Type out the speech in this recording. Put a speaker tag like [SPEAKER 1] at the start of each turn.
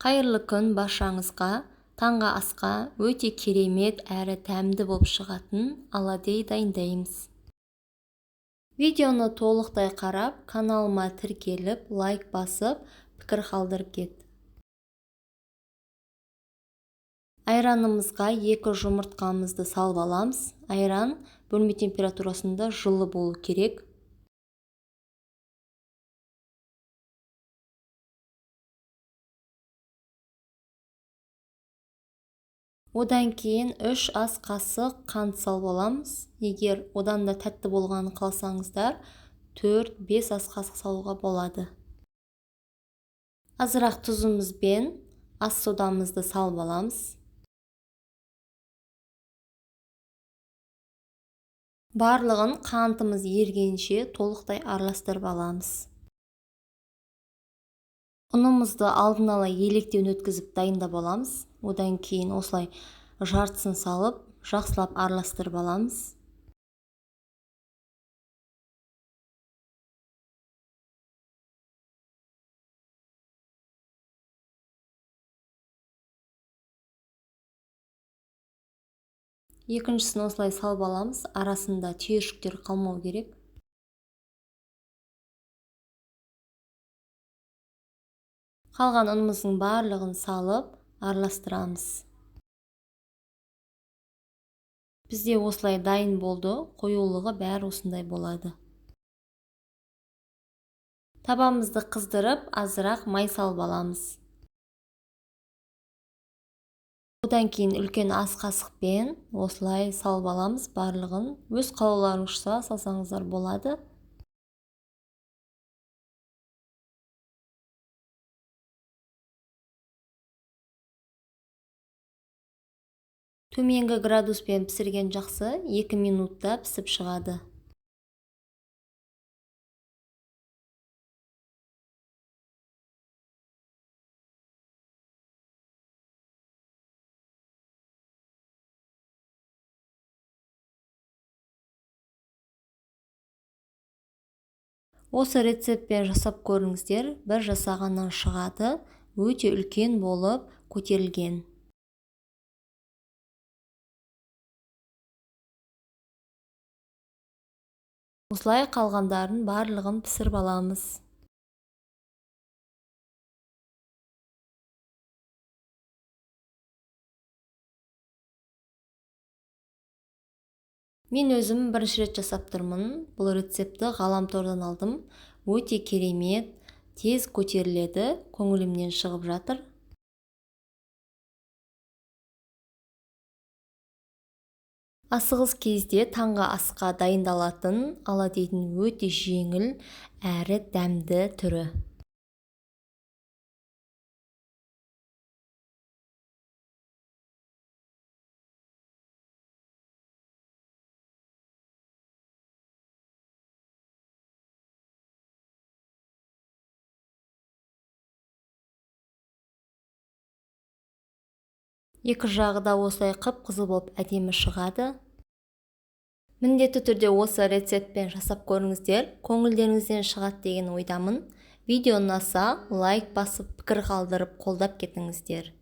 [SPEAKER 1] Қайырлы күн баршаңызға. Таңғы асқа өте керемет әрі дәмді болып шығатын оладьи дайындаймыз. Видеоны толықтай қарап, каналыма тіркеліп, лайк басып, пікір қалдырып кет. Айранымызға 2 жұмыртқамызды салып аламыз. Айран бөлме температурасында жылы болу керек. Одан кейін 3 ас қасық қант салып аламыз. Егер одан да тәтті болғанын қаласаңыздар, 4-5 ас қасық салуға болады. Азырақ тұзымызбен ас содамызды салып аламыз. Барлығын қантымыз ергенше толықтай араластырып аламыз. Ұнымызды алдын ала електен өткізіп дайындап аламыз. Одан кейін осылай жартысын салып, жақсылап араластырып аламыз. Екіншісін осылай салып аламыз. Арасында түйіршіктер қалмау керек. Қалған ұнымыздың барлығын салып, араластырамыз. Бізде осылай дайын болды. Қоюлығы бәрі осындай болады. Табамызды қыздырып, азырақ май салып аламыз. Одан кейін үлкен ас қасықпен осылай салып аламыз барлығын. Өз қалауларыңызша салсаңыздар болады. Төменгі градуспен пісірген жақсы, 2 минутта пісіп шығады. Осы рецептпен жасап көріңіздер, бір жасағаннан шығады, өте үлкен болып көтерілген. Осылай қалғандарын барлығын пісіріп аламыз. Мен өзім бірінші рет жасап тұрмын. Бұл рецептті ғаламтордан алдым. Өте керемет, тез көтеріледі, көңілімнен шығып жатыр. Асығыс кезде таңғы асқа дайындалатын оладьидің өте жеңіл әрі дәмді түрі. Екі жағы да осылай қып-қызыл болып әдемі шығады. Міндетті түрде осы рецептпен жасап көріңіздер, көңілдеріңізден шығады деген ойдамын. Видео ұнаса, лайк басып, пікір қалдырып, қолдап кетіңіздер.